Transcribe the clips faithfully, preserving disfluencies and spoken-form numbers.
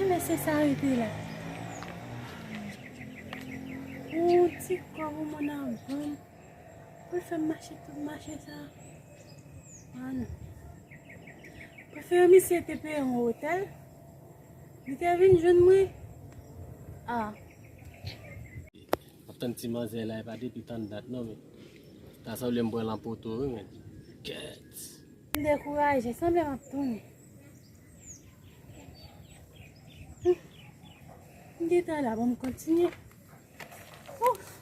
Mesye sa rete la. Yon ti kòb ou moun nan ban m pou l fè m mache tout mache sa. Ah non. Prefere misye te peye yon otèl. Li te vin jwenn mwen. Ah. M ap tann ti manzè la, e pa depi tann dat non, men ta sanble m pran l an poto wi, men. Kèt. M dekouraje, sanble m ap tounen. Hmm. M gentan la, bon, m kontinye. Ouf.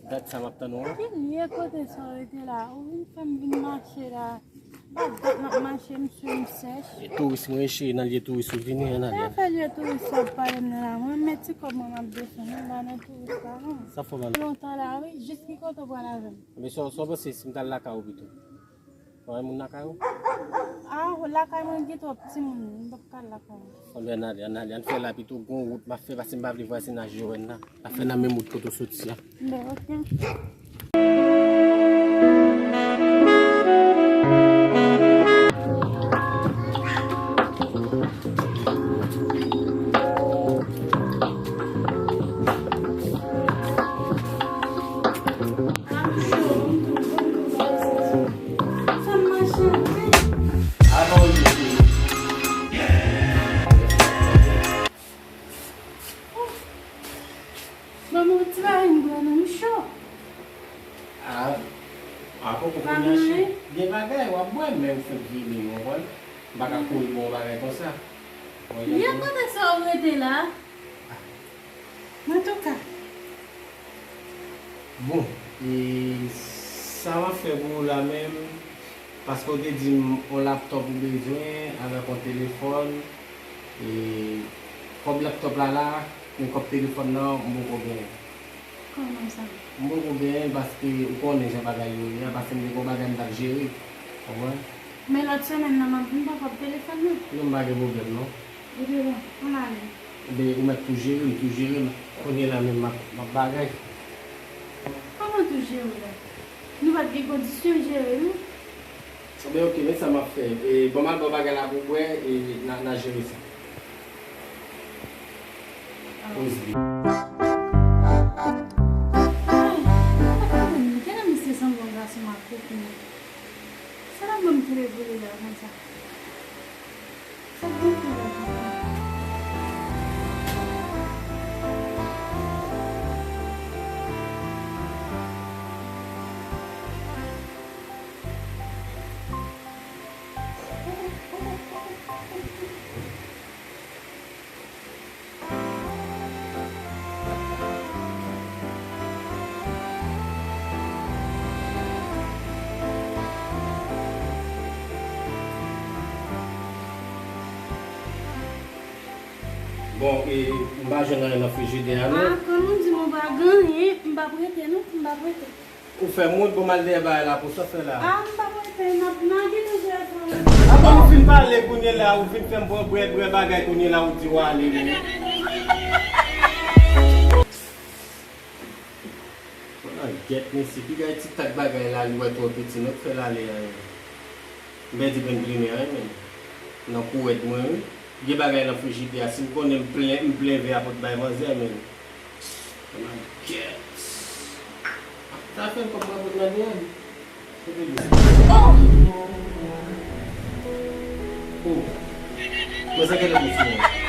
Dat sa m ap tann ou an. Ki lye kote sa w rete la? Ou vin fè m vin mache la. Bat bat m ap mache, m sou m sèch. E touris mwen ye cheri, nan lye touris ou vini an, Alèn. Sa fè lye touris sa w ap pale m nan la? Mwen, men ti kòb mwen m ap defann, m pa nan touris la non. Sa fè w mal? Lontan la wi, jis ki kote w pral avè m? Ebyen, sa w, sa w panse si m t al lakay ou pito? Ou pa wè moun lakay ou? Ah, lakay mwen gen twòp timoun, m p ap ka al lakay ou. Anben, ann ale, ann ale, ann fè la pito, gon wout m ap fè, paske m pa vle vwazinaj yo wè n la. Afè nan menm wout kote w soti a. Ben, ok. Manman, ti bagay m pran nan m cho. A, a poko kounye a, cheri. Gen bagay w ap bwè, men ou fenk vini, w konprann? M pa ka kouri ba w bagay konsa. Byen, kote sa w rete la? Antouka. Bon, e sa m ap fè pou ou la menm, paske w te di m yon laptòp ou bezwen, avèk yon telefòn, e kòb laptòp la la, men kòb telefòn nan, m poko genyen. Kòman sa? M poko genyen paske ou konnen jan bagay yo ye a, paske m te gen yon bagay m t ap jere. Konprann? Men lòt semèn nan, m ap vin pran kòb telefòn nan. Non, m pa gen pwoblèm, non. Ebyen, bon, ann ale. Ebyen, ou mèt tou jere m, tou jere m. Kounye la menm, m ap, m ap bagay. Kòman tou jere w la? Nou pa t gen kondisyon jere, non? Ebyen, ok, men sa m ap fè. E, ban m al ba w bagay la pou w bwè, e n a, n a jere sa. Poze. Ay, pa ka konn, genlè misye sanble yon gason makout, men. Sa l ap ban m kile pou li la, konsa? Sa k gen pou la, konsa? Bon, e, m pa jwenn anyen nan frijidè a, non. Ah, kòm ou di m ou pa gen anyen, m p ap rete, non, m p ap rete. Ou fè m wont, bon, m al dèyè bagay la pou sa w fè la. Ah, m p ap rete, n ap, n a gen nou jwe ansanm. Apa ou fin pale kounye la, ou fin fè m pran bwè, bwè bagay kounye la, ou di w ale, men. Ala gèt mesye, piga ti tak bagay la, li wè twò piti, nou k fè l ale a. M pèdi grenn plimen an, men. Nan kouwèt mwen, wi. Gen bagay nan frijidè a, si m konnen m plen, m plen vè a pou t bay manzè, men. Ala gèt. Sa fè l kòb mwen pou t nan dèyè m. Kote l ye? Oh! Oh. Mwen se kèlè mesye.